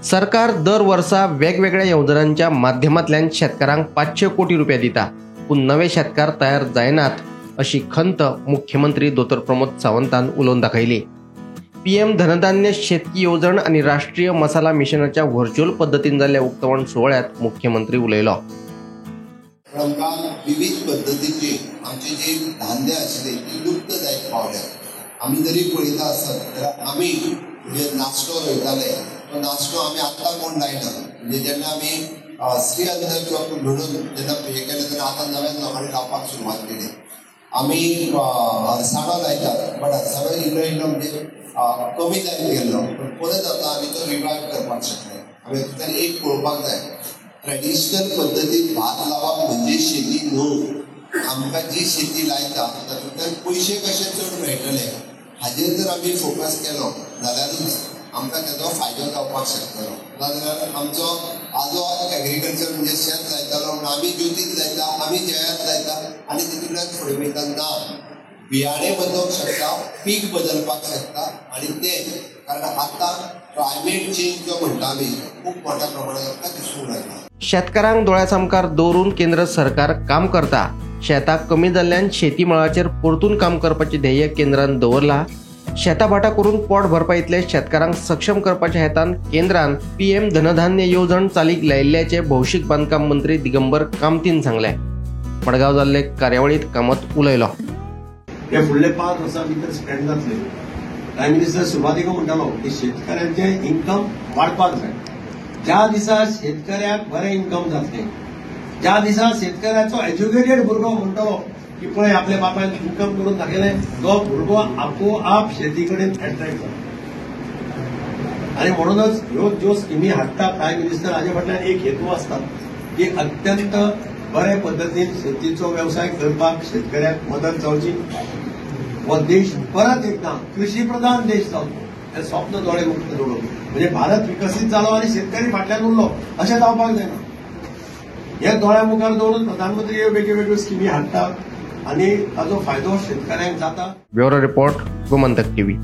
सरकार दर वर्सा वेगवेगळ्या येवजणांच्या माध्यमांतल्यान शेतकारांक 500 कोटी रुपया दिता, पूण नवे शेतकार तयार जायनात अशी खंत मुख्यमंत्री दोतोर प्रमोद सावंतान उलोवन दाखयली. पीएम धनधान्य शेतकी येवजण आनी राष्ट्रीय मसाला मिशनाच्या व्हर्च्युअल पद्दतीन जाल्ल्या उक्तावण सुवाळ्यात मुख्यमंत्री उलयलो. आमकां विविध पद्दतीचे आमचे जे धान्य आशिल्ले ती लुप्त जायत पावल्या. आमी जरी पळयता आसत जाल्यार आमी म्हणजे नाश्तो रोयताले तो नाश्तो आमी आत्तां कोण लायना. म्हणजे जेन्ना आमी श्री अन्न किंवा म्हणून जेन्ना हें केलें तेन्ना आतां नव्यान लोकांनी लावपाक सुरवात केली. आमी अरसाणो लायतात, बट अरसाणो इल्लो इल्लो म्हणजे कमी जायत गेल्लो, पण परत आतां आमी तो रिवायव करपाक शकले. आमी तातूंतल्यान एक पळोवपाक जाय, ट्रेडिशनल पद्दतीन भात लावप म्हणजे शेती न्हू. आमकां जी शेती लायता तातूंतल्यान पयशे कशे चड मेळटले हाजेर जर आमी फोकस केलो जाल्यारूच आमकां तेजो फायदो जावपाक शकतलो. नाजाल्यार आमचो आजो एग्रीकल्चर म्हणजे शेत लायतालो म्हणून आमी ज्योतीत लायता, आमी जयात लायता आनी तितूंतल्यान फुडें वयता. ना, बियाणे बदलूंक शकता, पीक बदलपाक शकता आनी तें कारण आतां क्लायमेट चेंज जो म्हणटा आमी खूब मोठ्या प्रमाणात आमकां दिसूंक लागला. शेतकारांक दोळ्या सामकार दवरून केंद्र सरकार काम करता. शेतां कमी जाल्ल्यान शेती मळाचेर परतून काम करपाचें ध्येय केंद्रान दवरला. शेतां भाटां करून पोट भरपा इतले शेतकारांक सक्षम करपाच्या हेतान केंद्रान पीएम धनधान्य येवजण चालीक लायिल्ल्याचें भौशीक बांदकाम मंत्री दिगंबर कामतीन सांगलें. मडगांव जाल्ले कार्यावळींत कामत उलयलो. हे फुडले 5 वर्सां भितर स्पेंड जातले. प्रायम मिनिस्टर सुरवातीक म्हणटालो की शेतकऱ्यांचें इन्कम वाडपाक जाय. ज्या दिसा शेतकऱ्याक बरें इन्कम जातलें, ज्या दिसा शेतकऱ्याचो एज्युकेटेड भुरगो म्हणटलो की पळय आपल्या बापायन इन्कम करून दाखयलें, तो भुरगो आपोआप शेती कडेन एट्रॅक्ट जाता. आनी म्हणूनच ह्यो ज्यो स्किमी हाडटा प्रायम मिनिस्टर हाजे फाटल्यान एक हेतू आसता की अत्यंत बरे पद्दतीन शेतीचो वेवसाय करपाक शेतकऱ्याक मदत जावची, हो देश परत एकदां कृषी प्रधान देश जावचो हें स्वप्न दोळे मुक्त दवरून, म्हणजे भारत विकसीत जालो आनी शेतकरी फाटल्यान उरलो अशें जावपाक जायना. हे दोळ्या मुखार दवरून प्रधानमंत्री ह्यो वेगळ्यो स्किमी हाडटा आनी ताचो फायदो शेतकऱ्यांक जाता. Bureau report, Gomantak TV.